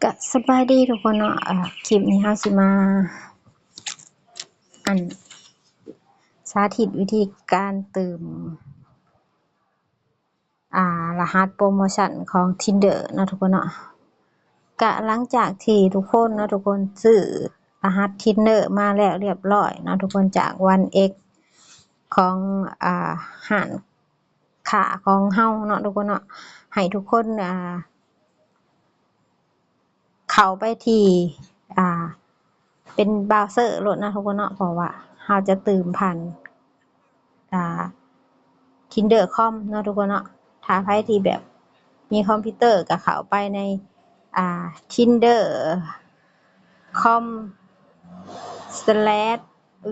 ກະສະບາຍດີທຸກຄົນເນາະ ອາ ຄລິບນີ້ເຮົາຊິມາ ອັນ ສາທິດວິທີການຕື່ມ ອາ ລະຫັດໂປຣໂມຊັນຂອງ Tinder ເນາະທຸກຄົນເນາະ. ກະຫຼັງຈາກທີ່ທຸກຄົນເນາະ ທຸກຄົນຊື້ລະຫັດ Tinder ມາແລ້ວລຽບຮ້ອຍເນາະທຸກຄົນ ຈາກ One X ຂອງ ອາ ຮ້ານຄ້າຂອງເຮົາເນາະທຸກຄົນເນາະ ໃຫ້ທຸກຄົນ ອາ ເຂົ້າໄປທີ່ ອາ ເປັນບຣາວເຊີໂລດເນາະທຸກຄົນເນາະ ເພາະວ່າເຮົາຈະຕື່ມຜ່ານ ອາ Tinder ຄອມເນາະທຸກຄົນເນາະ. ຖ້າໃຜທີ່ແບບມີຄອມພິວເຕີກະເຂົ້າໄປໃນ ອາ Tinder ຄອມ slash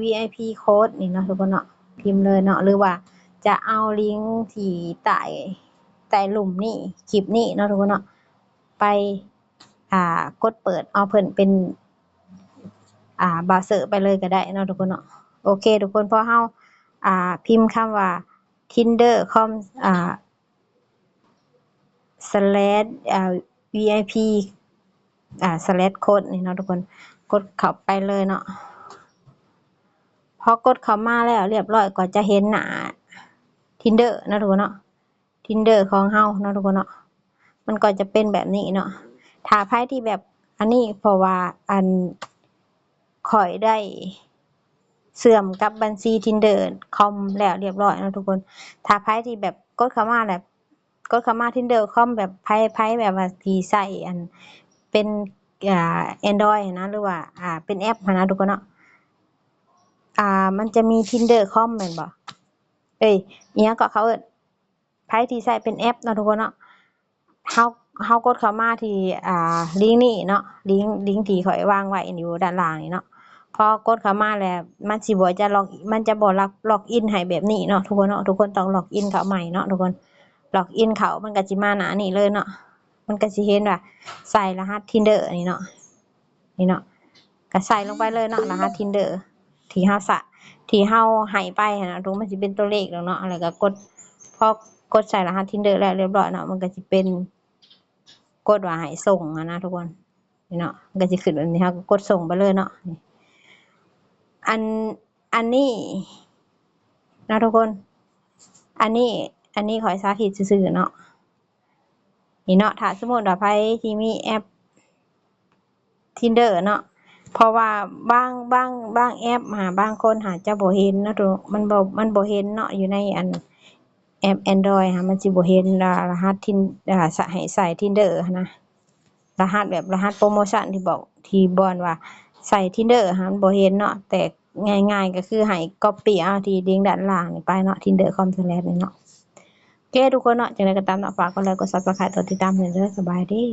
VIP code ນີ້ເນາະທຸກຄົນເນາະ ພິມເລີຍເນາະ ຫຼືວ່າຈະເອົາລິງທີ່ໃຕ້ ໃຕ້ລຸ່ມນີ້ ຄລິບນີ້ເນາະທຸກຄົນເນາະ ໄປ ອາ ກົດເປີດ Open ເປັນ ອາ ບຣາວເຊີໄປເລີຍກະໄດ້ເນາະທຸກຄົນເນາະ. ໂອເຄທຸກຄົນ ເພາະເຮົາ ອາ ພິມຄຳວ່າ Tinder ຄອມ ອາ slash ອາ VIP ອາ slash code ນີ້ເນາະທຸກຄົນ ກົດເຂົ້າໄປເລີຍເນາະ. ພໍກົດເຂົ້າມາແລ້ວລຽບຮ້ອຍ ກໍຈະເຫັນໜ້າ Tinder ເນາະທຸກຄົນເນາະ Tinder ຂອງເຮົາເນາະທຸກຄົນເນາະ ມັນກໍຈະເປັນແບບນີ້ເນາະ. ຖ້າໃຜທີ່ແບບ ອັນນີ້ ເພາະວ່າ ອັນ ຂ້ອຍໄດ້ເຊື່ອມກັບບັນຊີ Tinder ຄອມແລ້ວລຽບຮ້ອຍເນາະທຸກຄົນ. ຖ້າໃຜທີ່ແບບກົດເຂົ້າມາແລ້ວ ກົດເຂົ້າມາ Tinder ຄອມ ແບບໃຜ ໃຜແບບວ່າທີ່ໃຊ້ ອັນ ເປັນ ອາ Android ຫັ້ນນະ ຫຼືວ່າ ອາ ເປັນແອັບຫັ້ນນະທຸກຄົນເນາະ ອາ ມັນຈະມີ Tinder ຄອມ ແມ່ນບໍ່ ເອີຍ ອີ່ຫຍັງເກາະ ເຂົາເອີ້ນ ໃຜທີ່ໃຊ້ເປັນແອັບເນາະທຸກຄົນເນາະ ເຮົາ ເຮົາກົດເຂົ້າມາທີ່ ອາ ລິງນີ້ເນາະ ລິງ ລິງທີ່ຂ້ອຍວາງໄວ້ຢູ່ດ້ານລ່າງນີ້ເນາະ. ພໍກົດເຂົ້າມາແລ້ວ ມັນຊິບໍ່ຈະລັອກ ມັນຈະບໍ່ລັອກ ລັອກອິນໃຫ້ແບບນີ້ເນາະທຸກຄົນເນາະ. ທຸກຄົນຕ້ອງລັອກອິນເຂົ້າໃໝ່ເນາະທຸກຄົນ ລັອກອິນເຂົ້າ ມັນກະຊິມາໜ້ານີ້ເລີຍເນາະ. ມັນກະຊິເຫັນວ່າໃສ່ລະຫັດ Tinder ນີ້ເນາະ ນີ້ເນາະ ກະໃສ່ລົງໄປເລີຍເນາະ ລະຫັດ Tinder ທີ່ເຮົາສະ ທີ່ເຮົາໃຫ້ໄປຫັ້ນນະທຸກ ມັນຊິເປັນຕົວເລກດອກເນາະ. ແລ້ວກະກົດ ພໍກົດໃສ່ລະຫັດ Tinder ແລ້ວລຽບຮ້ອຍເນາະ ມັນກະຊິເປັນ ກົດວ່າໃຫ້ສົ່ງຫັ້ນນະທຸກຄົນ ນີ້ເນາະ ມັນກະຊິຂຶ້ນແບບນີ້ ເຮົາກະກົດສົ່ງໄປເລີຍເນາະ. ອັນ ອັນນີ້ເນາະທຸກຄົນ ອັນນີ້ ອັນນີ້ຂ້ອຍສາທິດຊື່ໆເນາະ ນີ້ເນາະ. ຖ້າສົມມຸດວ່າໃຜທີ່ມີແອັບ Tinder ເນາະ ເພາະວ່າບາງ ບາງ ບາງແອັບຫາ ບາງຄົນຫາຈະບໍ່ເຫັນເນາະ ມັນບໍ່ ມັນບໍ່ເຫັນເນາະ ຢູ່ໃນ ອັນ ແອັບ Android ຫາ ມັນຊິບໍ່ເຫັນ ອາ ລະຫັດ Tin ອາ ໃຫ້ໃສ່ Tinder ຫັ້ນນະ ລະຫັດແບບລະຫັດໂປຣໂມຊັນທີ່ບອກ ທີ່ບ່ອນວ່າໃສ່ Tinder ຫາ ມັນບໍ່ເຫັນເນາະ. ແຕ່ງ່າຍໆກະຄືໃຫ້ copy ເອົາທີ່ລິງດ້ານລ່າງນີ້ໄປເນາະ Tinder ຄອມ slash ນີ້ເນາະ. ໂອເຄທຸກຄົນເນາະ ຈັ່ງໃດກະຕາມເນາະ ຝາກກົດໄລກົດ Subscribe ກົດຕິດຕາມເດີ ສະບາຍດີ.